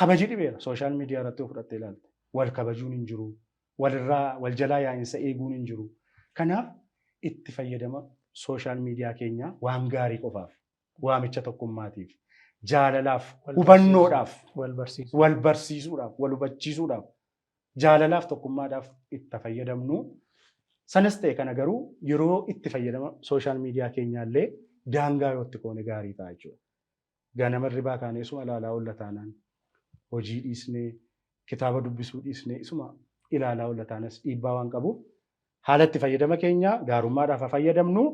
kabaji dhibeera social media irratti yoo fudhattee ilaalte. Wal kabajuun hin jiru. Walirraa wal jalaa yaa'insa eeguun hin jiru. Kanaaf itti fayyadama social media keenyaa waan gaarii qofaaf, waamicha tokkummaatiif, jaalalaaf, hubannoodhaaf, Wal barsiisuu. Wal barsiisuudhaaf, wal hubachiisuudhaaf Jaalalaaf tokkummaadhaaf itti fayyadamnu. Sanas ta'e kana garuu yeroo itti fayyadama social media keenyaallee daangaa yoo itti koone gaarii ta'a jechuudha. Ganama hirribaa kaanee isuma ilaalaa oolla taanaan, hojii dhiisnee, kitaaba dubbisuu dhiisnee isuma ilaalaa oolla taanas dhiibbaa waan qabuuf, haala itti fayyadama keenya gaarummaadhaaf haa fayyadamnu.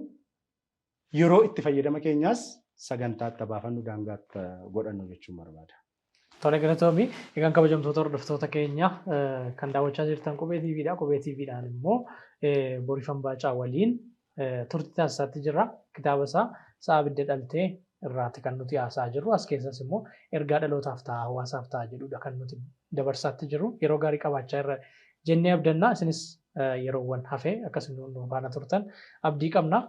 Yeroo itti fayyadama keenyaas sagantaa itti baafannu, daangaa itti godhannu jechuun barbaada. Tole, galatoomi. Egaan kabajamtoota hordoftoota keenya, kan daawwachaa jirtan Qubee TVdha. Qubee TVdhaan immoo Boriifan Baacaa waliin turtii taasisaatti jirra. Kitaaba isaa Sa'a Abidda Dhaltee irraati kan nuti haasa'aa jirru. As keessas immoo ergaa dhalootaaf ta'a, hawaasaaf ta'a jedhudha kan nuti dabarsaatti jirru. Yeroo gaarii qabaachaa irra jennee abdanna. Isinis yeroowwan hafee akkasuma nu faana turtan abdii qabna.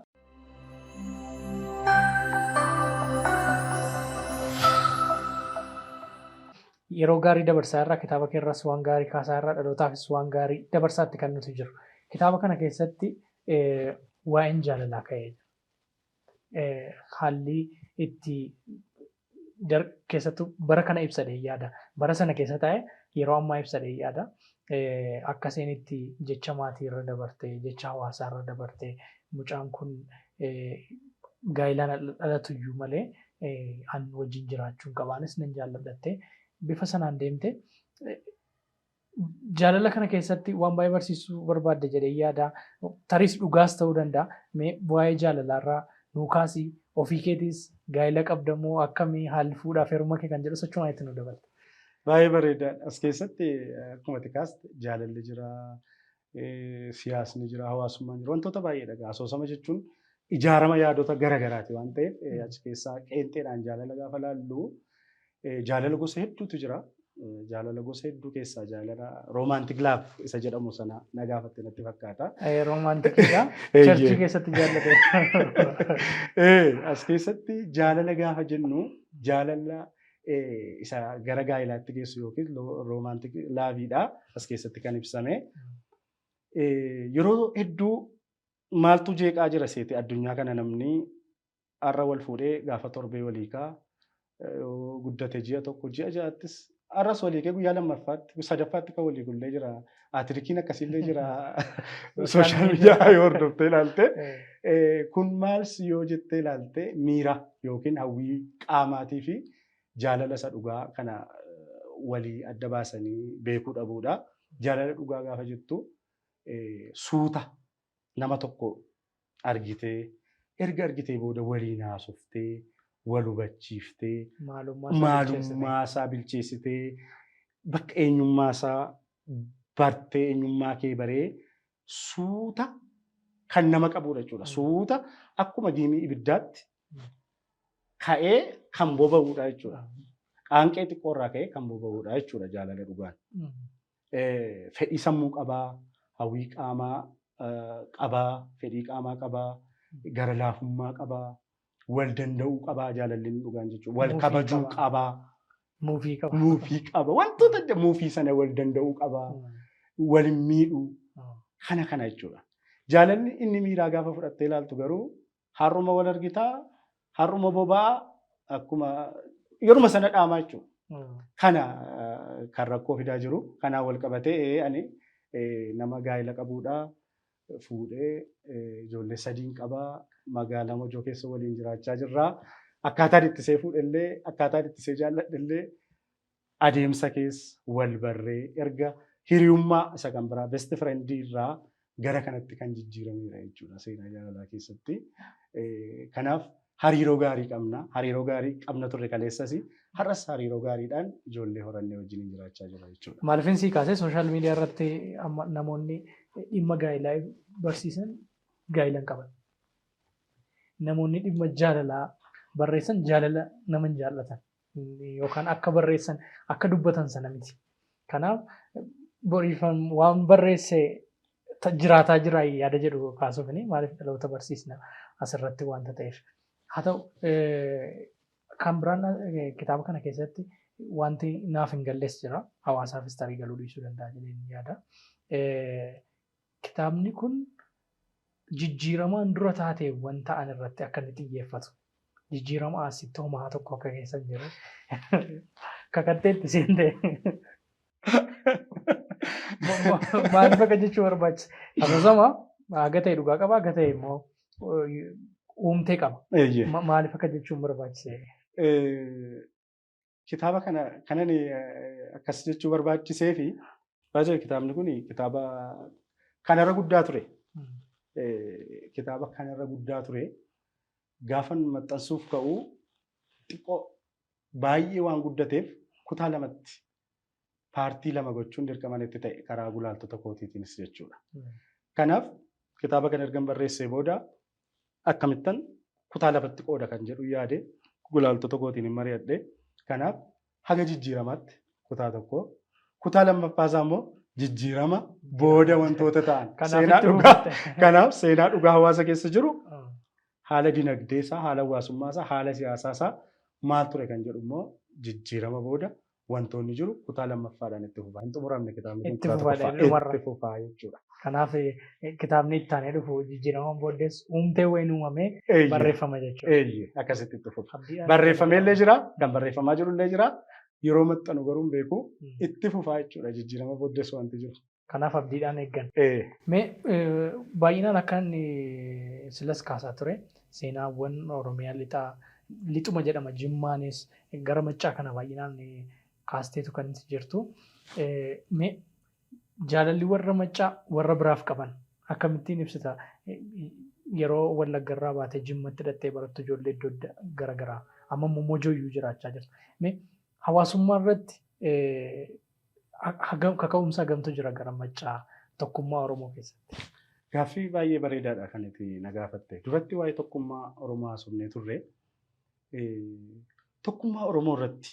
Yeroo gaarii dabarsaa irraa, kitaaba keerraas waan gaarii kaasaa irraa, dhalootaafis waan gaarii dabarsaatti kan nuti jiru. Kitaaba kana keessatti waa'een jaalalaa ka'ee jira. Haalli itti keessattuu bara kana ibsadhee yaada. Bara sana keessa taa'e yeroo ammaa ibsadhee yaada. Akka isheen itti jecha maatii irra dabartee, jecha hawaasaa irra dabartee, mucaan kun gaa'ilaan dhalatu iyyuu malee an wajjin jiraachuun qabaanis nan jaalladhattee bifa sanaan deemte. Jaalala kana keessatti waan baay'ee barsiisuu barbaadde jedhee yaada. Tariis dhugaas ta'uu danda'a. Mee waa'ee jaalalaarraa nuu kaasii, ofii keetiis gaa'ela qabdamoo, akkamii haalli fuudhaaf heeruma kee kan jedhu sochumaa itti nu dabalta. Baay'ee bareedaadha. As keessatti akkuma ati kaaste jaalalli jira, siyaasni jira, hawaasummaan jira, wantoota baay'eedha. Asoosama jechuun ijaarama yaadota garaagaraati waan ta'eef, achi keessaa qeenxeedhaan jaalala gaafa laallu jaalala gosa hedduutu jira. Jaalala gosa hedduu keessaa jaalala romantic love isa jedhamu sana na gaafatte natti fakkaata. Romanticidha. Churchii keessatti jaallate. As keessatti jaalala gaafa jennu jaalala isa gara gaa'ilaatti geessu yookiin romantic loveidha as keessatti kan ibsame. Yeroo hedduu maaltu jeeqaa jira seete? Addunyaa kana namni har'a wal fuudhee gaafa torbee walii kaa, guddate ji'a 1, ji'a 6ttis, har'as walii kee guyyaa lammaffaatti, sadaffaatti kan walii kullee jira. Atirikiin akkasiillee jira. Social media yoo hordoftee ilaalte. Kun maal yoo jettee ilaalte, miira yookiin hawwii qaamaatii fi jaalala isa dhugaa kana walii adda baasanii beekuu dhabuudha. Jaalala dhugaa gaafa jettu suuta nama tokko argitee, erga argitee booda waliin haasoftee, wal hubachiiftee, maalummaa isaa bilcheessitee, bakka eenyummaa isaa bartee, eenyummaa kee baree, suuta kan nama qabudha jechuudha. Suuta akkuma giimii ibiddaatti ka'ee kan boba'udha jechuudha. Qaanqee xiqqoorraa ka'ee kan boba'udha jechuudha jaalala dhugaan. Fedhii sammuu qabaa, hawwii qaamaa qabaa, fedhii qaamaa qabaa, gara laafummaa qabaa, wal danda'uu qabaa jaalalli inni dhugaan jechuudha. Wal kabajuu qabaa. Muufii qaba. Muufii qaba. Wantoota muufii sana wal danda'uu qabaa. Wal hin miidhuu. Kana kana jechuudha. Jaalalli inni miiraa gaafa fudhattee ilaaltu garuu har'uma wal argitaa, har'uma boba'aa, akkuma yeruma sana dhaamaa jechuudha. Kana kan rakkoo fidaa jiru. Kanaan wal qabatee ani nama gaa'ela qabuudha. Fuudhee ijoollee sadiin qabaa. Magaalaa Mojoo keessa waliin jiraachaa jirra. Akkaataan itti isee fuudhellee, akkaataan itti isee jaalladhellee, adeemsa keessa wal barree, erga hiriyummaa isa kan biraa best friend irraa gara kanatti kan jijjiiramedha jechuudha seenaa jaalalaa keessatti. Kanaaf hariiroo gaarii qabna. Hariiroo gaarii qabna turre kaleessas, har'as hariiroo gaariidhaan ijoollee horannee wajjin jiraachaa jira jechuudha. Maaliifin sii kaasee, social media irratti amma namoonni dhimma gaa'elaa barsiisan gaa'ela hin qaban. Namoonni dhimma jaalalaa barreessan jaalala nama hin jaallatan yookaan akka barreessan, akka dubbatan sana miti. Kanaaf boriifan waan barreesse jiraataa jira yaada jedhu kaasuufini, maaliif dhaloota barsiisna asirratti wanta ta'eef. Haa ta'u, kan biraan kitaaba kana keessatti wanti naaf hin galles jira. Hawaasaafis tarii galuu dhiisuu danda'a jedheen yaada. Kitaabni kun jijjiiramaan dura taateewwan ta'an irratti akka inni xiyyeeffatu. Jijjiirama asitti homaa tokko akka keessa hin jirre kakatteetti seente. Maaliif akka jechuu barbaachisa? Asoosama haga ta'e dhugaa qaba, haga ta'e immoo uumtee qaba. Maaliif akka jechuun barbaachise? Kitaaba kana kanan akkas jechuu barbaachisee fi baay'ee kitaabni kun kitaaba kanarra guddaa ture. Kitaaba kanarra guddaa ture. Gaafan maxxansuuf ka'u xiqqoo baay'ee waan guddateef kutaa lamatti, paartii lama gochuun dirqama itti ta'e karaa gulaaltota kootiitiinis jechuudha. Kanaaf kitaaba kana ergan barreessee booda akkamittan kutaa lamatti qooda kan jedhu yaade gulaaltota kootiin hin mari'adhe. Kanaaf haga jijjiiramaatti kutaa tokko, kutaa lammaffaasaa immoo jijjiirama booda wantoota ta'an seenaa dhugaa, kanaaf seenaa dhugaa hawaasa keessa jiru, haala dinagdee isaa, haala hawaasummaa isaa, haala siyaasaa isaa maal ture kan jedhu immoo jijjiirama booda wantoonni jiru kutaa lammaffaadhaan itti fufaa. Hin xumuramne kitaabni kun. Itti kutaa fufaa tokkoffaa dhumarra. Itti fufaa jechuudha. Kanaaf kitaabni itti aanee dhufu jijjiiraman booddees uumtee wayiin uumamee barreeffama jechuudha. Eeyyee, akkasitti itti fufa. Abdiidhaan. Barreeffamee illee jira, kan barreeffamaa jiru illee jira. Yeroo maxxanu garuu hin beeku. Itti fufaa jechuudha jijjiirama booddees wanti jiru. Kanaaf abdiidhaan eeggan. Mee baay'inaan akka inni silas kaasaa ture seenaawwan Oromiyaa lixaa, lixuma jedhama, Jimmaanis gara Maccaa kana baay'inaan kaasteetu kan itti jirtu. Mee jaalalli warra Maccaa warra biraaf qaban akkamittiin ibsita? Yeroo Wallaggarraa baatee Jimmatti hidhattee barattu ijoollee iddoo garaagaraa, amma immoo Mojooyyuu jiraachaa jirtu. Mee hawaasummaa irratti kaka'umsa hagamtu jira gara Maccaa tokkummaa Oromoo keessatti? Gaaffii baay'ee bareedaadha kan itti na gaafatte. Duratti waa'ee tokkummaa Oromoo haasofnee turre. Tokkummaa Oromoo irratti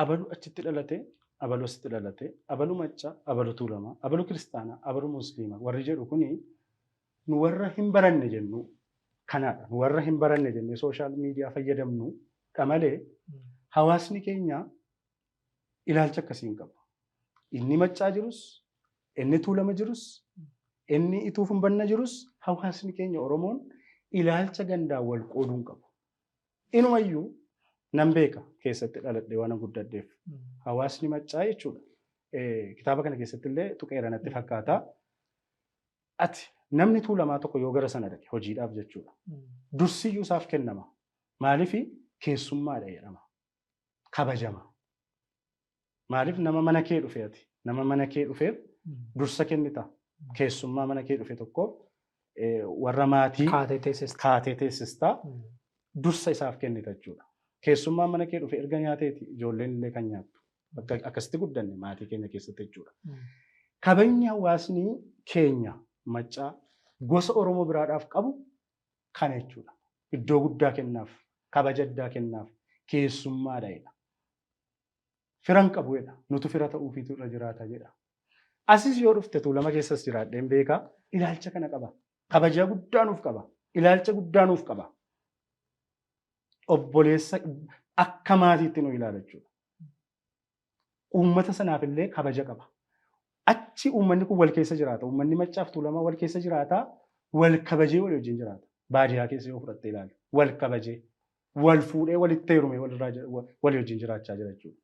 abalu achitti dhalate, abalu asitti dhalate, abalu Maccaa, abalu Tuulamaa, abalu Kiristaanaa, abalu Musliimaa warri jedhu kuni nu warra hin baranne jennu kanaadha. Nu warra hin baranne jennee social media fayyadamnu dha malee hawaasni keenya ilaalcha akkasii hin qabu. Inni Maccaa jirus, inni Tuulama jirus, inni Ituuf hin banna jirus, hawaasni keenya Oromoon ilaalcha gandaan wal qooduu hin qabu. Inumayyuu nan beeka, keessatti dhaladhee waan guddadheef. Hawaasni Maccaa jechuudha. Kitaaba kana keessatti illee tuqeera natti fakkaata. Ati namni Tuulamaa tokko yoo gara sana dhaqe hojiidhaaf jechuudha. Dursiyyuu isaaf kennama. Maaliif? Keessummaadha jedhama. Kabajama. Maaliif? Nama mana kee dhufe, ati nama mana kee dhufeef dursa kennita. Keessummaa mana kee dhufe tokko warra maatii Kaatee teessista. Kaatee teessistaa, dursa isaaf kennita jechuudha. Keessummaan mana kee dhufe erga nyaateeti ijoolleen illee kan nyaattu. Akkasitti guddanne maatii keenya keessatti jechuudha. Kabajni hawaasni keenya Maccaa gosa Oromoo biraadhaaf qabu kana jechuudha. Iddoo guddaa kennaaf, kabaja addaa kennaaf, keessummaadha jedha. Firan qabu jedha. Nutu fira ta'uufiitu irra jiraata jedha. Asis yoo dhufte, Tuulama keessas jiraadheen beekaa, ilaalcha kana qaba. Kabajaa guddaa nuuf qaba. Ilaalcha guddaa nuuf qaba. Obboleessa akka maatiitti nu ilaala jechuudha. Uummata sanaaf illee kabaja qaba. Achi uummanni kun wal keessa jiraata. Uummanni Maccaaf Tuulamaa wal keessa jiraata. Wal kabajee walii wajjin jiraata. Baadiyyaa keessa yoo fudhatte ilaali. Wal kabajee. Wal fuudhee walitti heerumee walirraa walii wajjin jiraachaa jira jechuudha.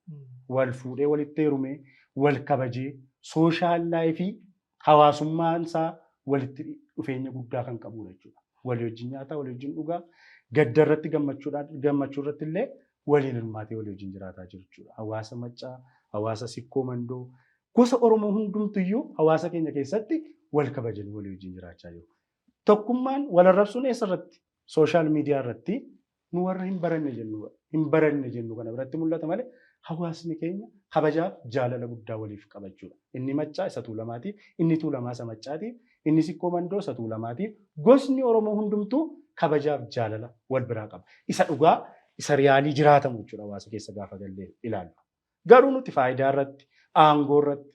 Wal fuudhee walitti heerumee, wal kabajee, social life hawaasummaan isaa walitti dhufeenya guddaa kan qabudha jechuudha. Walii wajjin nyaataa, walii wajjin dhugaa, gadda irratti, gammachuudhaan, gammachuu irratti illee waliin hirmaatee walii wajjin jiraataa jiru jechuudha. Hawaasa Maccaa, hawaasa Sikkoo Mandoo, gosa Oromoo hundumtuyyuu hawaasa keenya keessatti wal kabajanii walii wajjin jiraachaa jiru. Tokkummaan wal arrabsuun eessa irratti? Social media irratti nu warra hin baranne jennu kana biratti mul'ata malee hawaasni keenya kabajaaf jaalala guddaa waliif qaba jechuudha. Inni Maccaa isa Tuulamaatiif, inni Tuulamaa isa Maccaatiif, inni Sikkoo Mandoo isa Tuulamaatiif, gosni Oromoo hundumtuu kabajaaf jaalala wal biraa qaba. Isa dhugaa, isa reality jiraatamu jechuudha hawaasa keessa gaafa gallee ilaallu. Garuu nuti faayidaa irratti, aangoo irratti,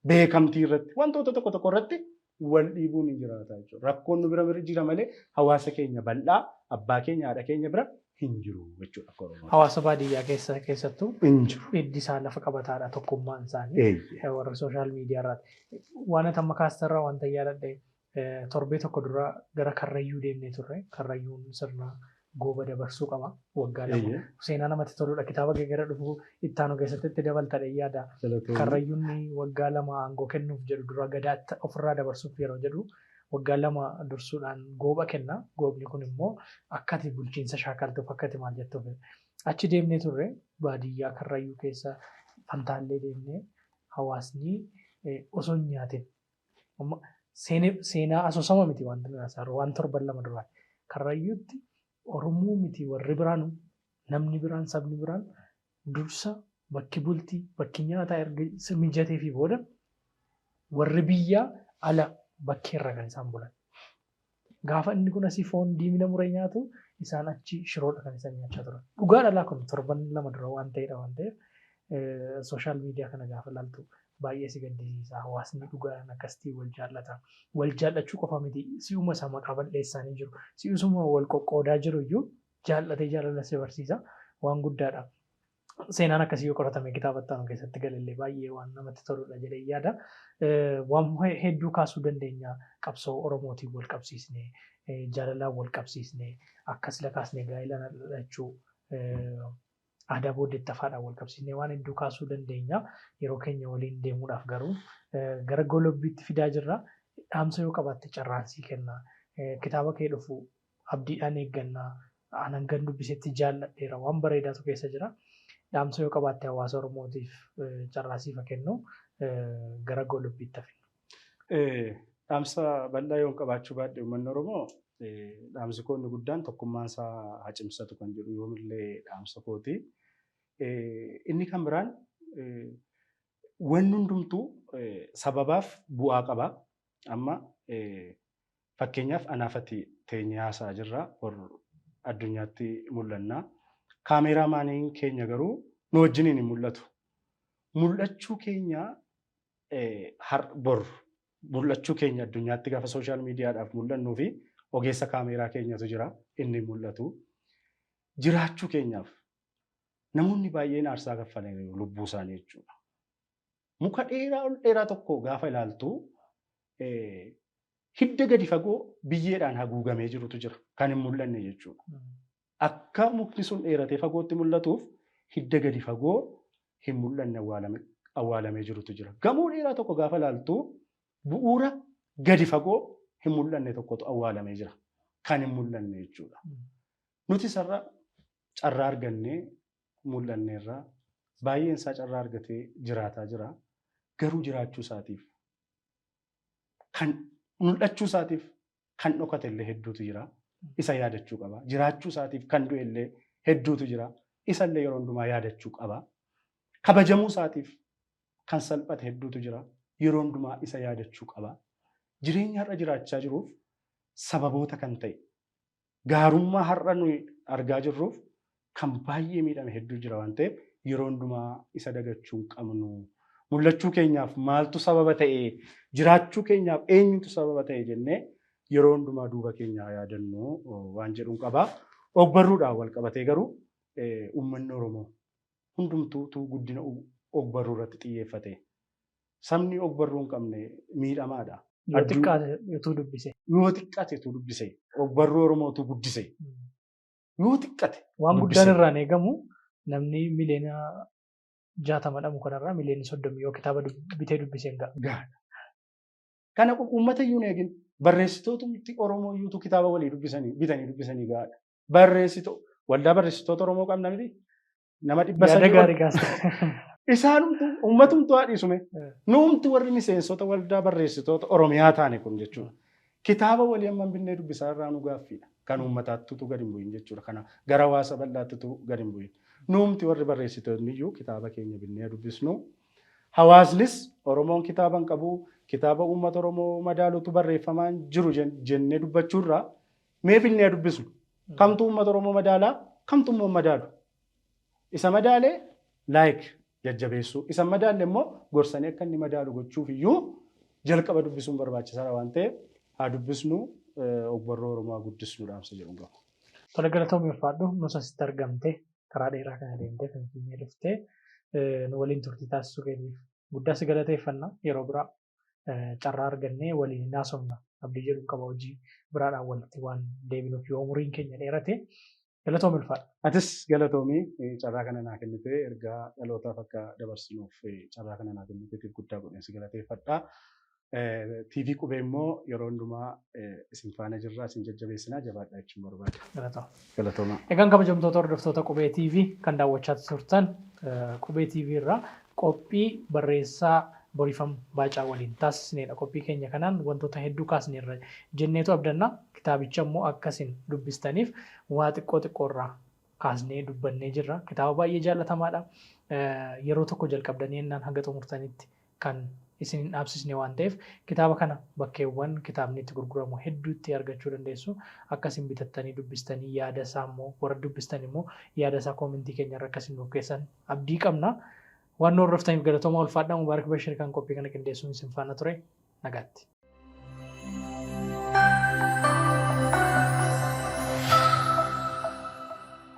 beekamtii irratti, wantoota tokko tokko irratti wal dhiibuun hin jiraata jechuudha. Rakkoon nu bira jira malee hawaasa keenya bal'aa, abbaa keenya, haadha keenya bira hin jiru jechuudha akka Oromootti. Hawaasa baadiyyaa keessa keessattuu Hin jiru. hiddi isaa lafa qabataadha tokkummaan isaanii. Warra social media irraati. Waan ati amma kaastarraa wanta yaadadhe, torbee tokko dura gara Karrayyuu deemnee turre. Karrayyuun sirna Gooba dabarsuu qaba waggaa 2. Seenaa namatti toludha. Kitaaba kee gara dhufu ittaanu keessatti itti dabalta yaada. Karrayyuun waggaa 2 aangoo kennuuf jedhu dura gadaatti ofirraa dabarsuuf yeroo jedhu waggaa 2 dursuudhaan gooba kenna. Goobni kun immoo akkati bulchiinsa shaakaltuuf akkati maal jettuuf. Achi deemnee turre baadiyyaa Karrayyuu keessa Fantaallee deemnee hawaasni osoo hin nyaatin. Seenaa asoosama miti wanti nuyi haasa'u waan torban 2 duraa. Karrayyuutti Oromoo miti warri biraan namni biraan sabni biraan dursa bakki bultii bakki nyaataa erga mijatee fi booda warri biyyaa ala bakkeerra kan isaan bulan. Gaafa inni kun asii foon diimina muree nyaatu isaan achi shiroodha kan isaan nyaachaa turan. Dhugaa dhalaa kun torban 2 dura waan ta'edha waan ta'eef social media kana gaafa ilaaltu baay'ee si gaddisiisa. Hawaasni dhugaadhaan akkasitti wal jaallata. Wal jaallachuu qofa miti si'uma isa maqaa bal'eessaanii jiru. Si'usuma wal qoqqoodaa jiru iyyuu jaallatee jaalala si barsiisa. Waan guddaadha. Seenaan akkasii yoo qoratame kitaaba itti aanu keessatti galellee baay'ee waan namatti toludha jedhee yaada. Waan hedduu kaasuu dandeenya qabsoo Oromootiin wal qabsiisnee, jaalalaan wal qabsiisnee, akkas lakaasnee gaa'ela dhalachuu, aadaa booddeetti hafaadhaan wal qabsiisnee waan hedduu kaasuu dandeenya. Yeroo keenya waliin deemuudhaaf garuu gara golobbiitti fidaa jirra. Dhaamsa yoo qabaatte carraan sii kenna. Kitaaba kee dhufu abdiidhaan eegganna. Anan gan dubbisetti jaalladheera. Waan bareedaatu keessa jira. Dhaamsa yoo qabaatte hawaasa Oromootiif carraa siif kennu gara golobbiitti hafina. Dhaamsa bal'aa yoon qabaachuu baadhe uummanni Oromoo dhaamsi koo inni guddaan tokkummaan isaa haa cimsatu kan jedhu yoomillee dhaamsa kooti. Inni kan biraan wanni hundumtuu sababaaf bu'aa qaba. Amma fakkeenyaaf anaaf ati teenyee haasa'aa jirra bor addunyaatti mul'anna. Kaameeraamaaniin keenya garuu nu wajjiniin hin mul'atu. Mul'achuu keenya bor mul'achuu keenya addunyaatti gaafa social mediadhaaf mul'annuu fi ogeessa kaameeraa keenyatu jira inni mul'atu. Jiraachuu keenyaaf namoonni baay'een aarsaa kaffalaniiru lubbuu isaanii jechuudha. Muka dheeraa ol dheeraa tokko gaafa ilaaltu hidda gadi fagoo biyyeedhaan haguugamee jirutu jira kan hin mul'anne jechuudha. Akka mukni sun dheeratee fagootti mul'atuuf hidda gadi fagoo hin mul'anne awwaalamee jirutu jira. Gamoo dheeraa tokko gaafa ilaaltu bu'uura gadi fagoo hin mul'anne tokkotu awwaalamee jira. Kan hin mul'anne jechuudha. Nuti sarara carraa argannee mul'anneerra baay'een isaa carraa argatee jiraataa jira. Garuu jiraachuu isaatiif kan mul'achuu isaatiif kan dhokate illee hedduutu jira. Isa yaadachuu qaba. Jiraachuu isaatiif kan du'e illee hedduutu jira. Isa illee yeroo hundumaa yaadachuu qaba. Kabajamuu isaatiif kan salphate hedduutu jira. Yeroo hundumaa isa yaadachuu qaba. Jireenya har'a jiraachaa jiruuf sababoota kan ta'e gaarummaa har'a nuyi argaa jirruuf kan baay'ee miidhame hedduu jira waan ta'eef yeroo hundumaa isa dagachuu hin qabnu. Mul'achuu keenyaaf maaltu sababa ta'e jiraachuu keenyaaf eenyutu sababa ta'e jennee yeroo hundumaa duuba keenya yaadannu waan jedhuun qaba. Ogbarruudhaan wal qabatee garuu uummanni Oromoo hundumtuu guddina ogbarruu irratti xiyyeeffate. Sabni ogbarruu hin qabne miidhamaadha. Yoo xiqqaate utuu dubbise. Yoo xiqqaate utuu dubbise. Ogbarruu Oromoo utuu guddise. Yoo xiqqate. Waan guddaan irraan eegamu namni miliyoona 60 dhamu kanarraa miliyoonni 30 yoo kitaaba bitee dubbise hin ga'a. Gaadha. Kana uummata iyyuu hin eegin. Barreessitootumti Oromoo iyyuutu kitaaba walii dubbisanii bitanii dubbisanii gahaadha. Barreessito waldaa barreessitoota Oromoo qabna miti. Nama dhibba Yaada sadii ol. gaarii kaasta. Isaanumtu uummatumtu haa dhiisume. Nuumti warri miseensota waldaa barreessitoota Oromiyaa taane kun jechuudha. Kitaaba walii amma binnee dubbisaa irraa nu gaaffiidha. Kan uummataattutu gadi hin bu'in jechuudha. Kana gara hawaasa bal'aattutu gadi hin bu'in. Nuumti warri barreessitoonni iyyuu kitaaba keenya binnee dubbisnu. Hawaasnis Oromoon kitaaba hin qabu, kitaaba uummata Oromoo madaalutu barreeffamaan jiru jennee dubbachuurraa mee binnee dubbisnu. Kamtu uummata Oromoo madaalaa, kamtu immoo hin madaalu. Isa madaalee like jajjabeessuu, isa hin madaalle immoo gorsanii akka inni madaalu gochuuf iyyuu jalqaba dubbisuun barbaachisaadha waan ta'eef haa dubbisnu, ogbarruu Oromoo haa guddisnu dhaamsa jedhuun qaba. Tole galatoomi ulfaadhu nus asitti argamte karaa dheeraa kana deemtee Finfinnee dhuftee nu waliin turtii taasisuu keetiif guddaa si galateeffanna. Yeroo biraa carraa argannee waliin hin haasofna abdii jedhuun qaba hojii biraadhaan walitti waan deebinuuf yoo umuriin keenya dheerate. Galatoom, ulfaadha. Atis galatoomii, carraa kana naa kennitee ergaa dhalootaaf akka dabarsinuuf carraa kana naa kenniteetiif guddaa godheen si galateeffadha. TV Qubee immoo yeroo hundumaa isin faana jirra, isin jajjabeessinaa, jabaadhaa jechuun barbaada. Galatoom. Galatooma. Egaan kabajamtoota hordoftoota Qubee TV kan daawwachaa turtan, Qubee TV irraa qophii barreessaa Boriifam Baacaa waliin taasisnedha. Qophii keenya kanaan wantoota hedduu kaasneerra jenneetu abdanna. Kitaabicha immoo akkasin dubbistaniif waa xiqqoo xiqqoorraa kaasnee dubbannee jirra. Kitaaba baay'ee jaallatamaadha. Yeroo tokko jalqabdanii ennaan haga xumurtanitti kan isin hin dhaabsisne waan ta'eef, kitaaba kana bakkeewwan kitaabni itti gurguramu hedduutti argachuu dandeessu. Akkasin bitattanii dubbistanii, yaada isaa immoo warra dubbistan immoo yaada isaa koomentii keenya irra akkasin nuuf keessan abdii qabna. Waan nu hordoftaniif galatooma, ulfaadhaa. Mubaarak Bashir kan qophii kana qindeessuun isin faana ture. Nagaatti.